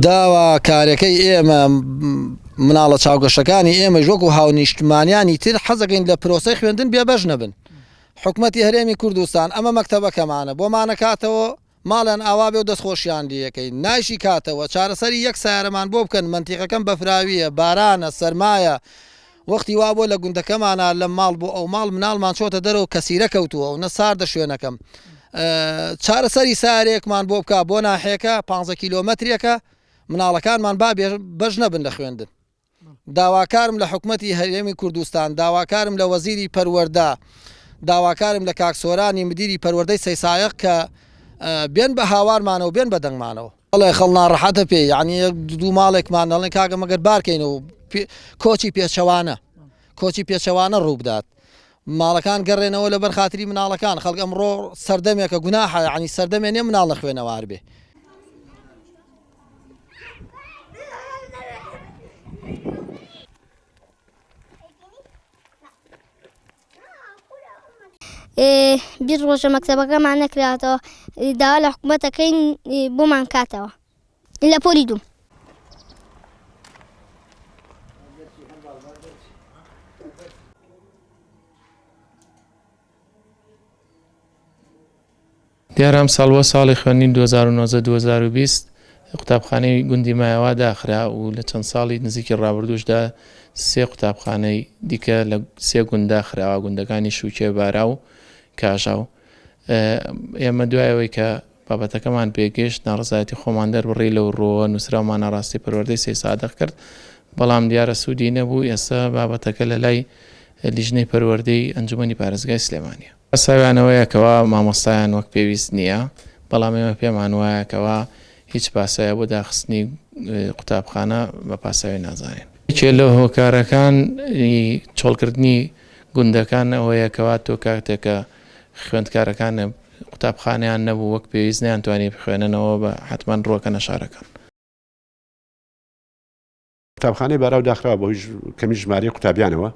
داواکاریەکەی ئێمە مناڵە چاوگەشەکانی ئێمەش وەکو هاونیشتمانیانی تر حەزەکەین لە پرۆسەی خوێندن بێبەش نەبن. حکومەتی هەرێمی کوردستان ئەمە مەکتەبەکەمانە بۆمانەکاتەوە ماڵیان ئاوا بێ و دەستخۆشیان لێکەین نایشی کاتەوە چارەسەری یەک سەیارەمان بۆ بکەن مەنتیقەکەم بەفراویە بارانە سەرمایە وەختی وا بووە لە گوندەکەمانا لەم ماڵ بۆ ئەو ماڵ مناڵمان چۆتە دەرەوە کەسیرە کەوتووە و نە ساردە شوێنەکەم چارەسەری سارێکمان بۆ بکە بۆ ناحێکە پ کیلۆمەترێکە مناڵەکانمان با بەش نەبن لە خوێندن داواکارم لە حکومەتی هەرێمی کوردستان داواکارم لە وەزیری پەروەردە داواکارم لە کاک سۆرانی مدیری پەروەردەی سەیسایق کە بێن بە هاوارمانەوە بێن بە دەنگمانەوە. بەڵێ خەڵ ناڕەحەتە پێی یعنی یەک دوو ماڵێکمان دەڵێن کاکە مەگەر بارکەینەوە کۆچی پێچەوانە کۆچی پێچەوانە ڕووبدات ماڵەکان گەڕێنەوە لەبەر خاتری مناڵەکان خەڵک ئەمڕۆ سەردەمێکە گوناحە یعنی سەردەمێ نیە مناڵ نەخوێنەوار بێ. 20 ڕۆژە مەکتەبەکەمان نەکراوەتەوە داوا لە حکوومەتەکەین بۆمان کاتەوە لە پۆلی دوم. دیارە ئەمساڵ بۆ ساڵی خوێندنی 2019 2020 قوتابخانەی گوندی مایەوا داخرا و لە چەند ساڵی نزیکی ڕابردووشدا سێ قوتابخانەی دیکە لە سێ گوند داخراوە، گوندەکانی شوکێ، بارا و کاژاو. ئێمە دوای ئەوەی کە بابەتەکەمان پێگەیشت ناڕەزایەتی خۆمان دەربڕی لەو ڕووەوە نووسراومان ئاڕاستەی پەروەردەی سەیدسادق کرد، بەڵام دیارە سوودی نەبوو، ئێستا بابەتەکە لە لای لیژنەی پەروەردەی ئەنجومەنی پارێزگای سلێمانییە. پاساویان ئەوەیە کەوا مامۆستایان وەک پێویست نییە، بەڵام ئێمە پێمان وایە کەوا هیچ پاساوێ بۆ داخستنی قوتابخانە بە پاساوی نازانین. یەکێ لە هۆکارەکان ی چۆڵکردنی گوندەکان ئەوەیە کەوا تۆ کاتێک کە خوێندکارەکان قوتابخانەیان نەبوو وەک پێویست نەیانتوانی بخوێننەوە بە حەتمەن ڕووەکەنە شارەکان. قوتابخانەی باراو داخراوە بەهۆی کەمی ژمارەی قوتابیانەوە،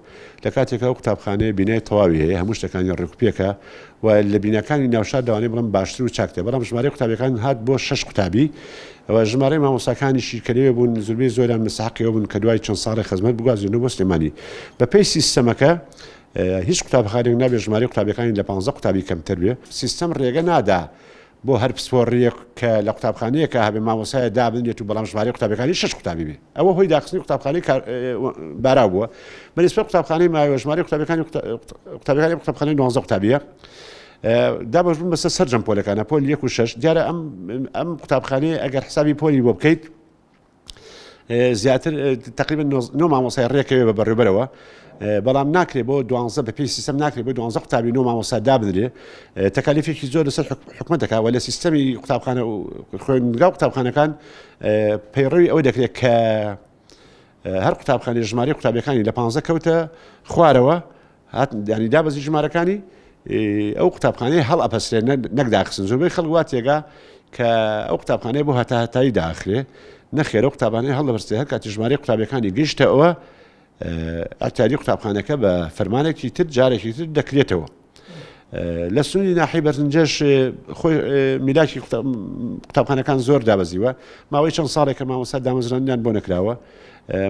لە کاتێکا ئەو قوتابخانەیە بینای تەواوی هەیە، هەموو شتەکانی ڕێکوپێکە و لە بیناکانی ناوشار لەوانەیە بڵێم باشتر و چاکترە، بەڵام ژمارەی قوتابیەکان هات بۆ شەش قوتابی و ژمارەی مامۆستاکانیشی کە لەوێ بوون زوربەی زۆریان مستحقی ئەوە بوون کە دوای چەند ساڵێک خزمەت بگوازرێنەوە بۆ سلێمانی. بەپێی سیستەمەکە هیچ قوتابخانەیەک نابێت ژمارەی قوتابیەکانی لە پانزە قوتابی کەمتر بێ. سیستەم ڕێگە نادا بۆ هەر پسپۆڕییەک کە لە قوتابخانەیەکا هەبێ مامۆستایە دابنرێت و بەڵام ژمارەی قوتابیەکانی شەش قوتابی بێ ئەوە هۆی داخستنی قوتابخانەی باراو بووە بە نیسبەت قوتابخانەی ماوە ژمارەی قوتابیەکانی قوتابیەکانی قوتابخانەی 19 قوتابیە دابەش بوون بەسەر سەرجەم پۆلەکانە پۆل یەک و شەش دیارە ئەم ئەم قوتابخانەیە ئەگەر حسابی پۆلی بۆ بکەیت زیاتر تقریبا نۆ مامۆستای ڕێکەوێ بە بەڕێوبەرەوە بەڵام ناکرێ بۆ دوانزە بە پێی سیستەم ناکرێ بۆ دوانزە قوتابی نۆ مامۆستا دابنرێ تەکالیفێکی زۆر لەسەر حکومەت دەکات و لە سیستەمی قوتابخانە و خوێندنگا و قوتابخانەکان پەیڕەوی ئەوە دەکرێت کە هەر قوتابخانەی ژمارەی قوتابیەکانی لە پانزە کەوتە خوارەوە هات یانی دابەزی ژمارەکانی ئەو قوتابخانەیە هەڵ ئەپەسرێ نەک داخستن زۆربەی خەڵک وا تێگا کە ئەو قوتابخانەیە بۆ هەتا هەتایی داخرێ نەخێر ئەو قوتابانەیە هەڵدەبەستێ هەر کاتی ژمارەی قوتابیەکانی گەیشتە ئەوە ئەتاری قوتابخانەکە بە فەرمانێکی تر جارێکی تر دەکرێتەوە لە سنووری ناحی بەرزنجەش خۆی میلاکی قوتابخانەکان زۆر دابەزیوە ماوەی چەند ساڵێکە مامۆستا دامەزراندنیان بۆ نەکراوە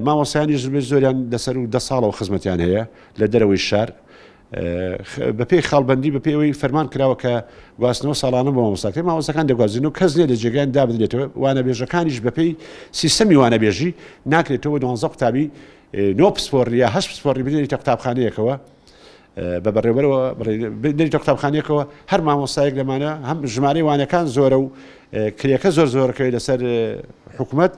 مامۆستایانی زۆربەی زۆریان لەسەر و دە ساڵەوە خزمەتیان هەیە لە دەرەوەی شار بەپێی خاڵبندی بەپێی ئەوەی فەرمان کراوە کە گواستنەوە ساڵانە بۆ مامۆستاکەی مامۆستاکان دەگوازرێن و کەس نییە لە جێگایان دابنرێتەوە وانەبێژەکانیش بەپێی سیستەمی وانەبێژی ناکرێتەوە دوانزە قوتابی نۆ پسپۆڕی یا هەشت پسپۆڕی بنێریتە قوتابخانەیەکەوە بە بەڕێوبەرەوە بنێریتە قوتابخانەیەکەوە هەر مامۆستایەک لەمانە هەم ژمارەی وانەکان زۆرە و کرێکە زۆر زۆرەکەوێت لەسەر حکومەت.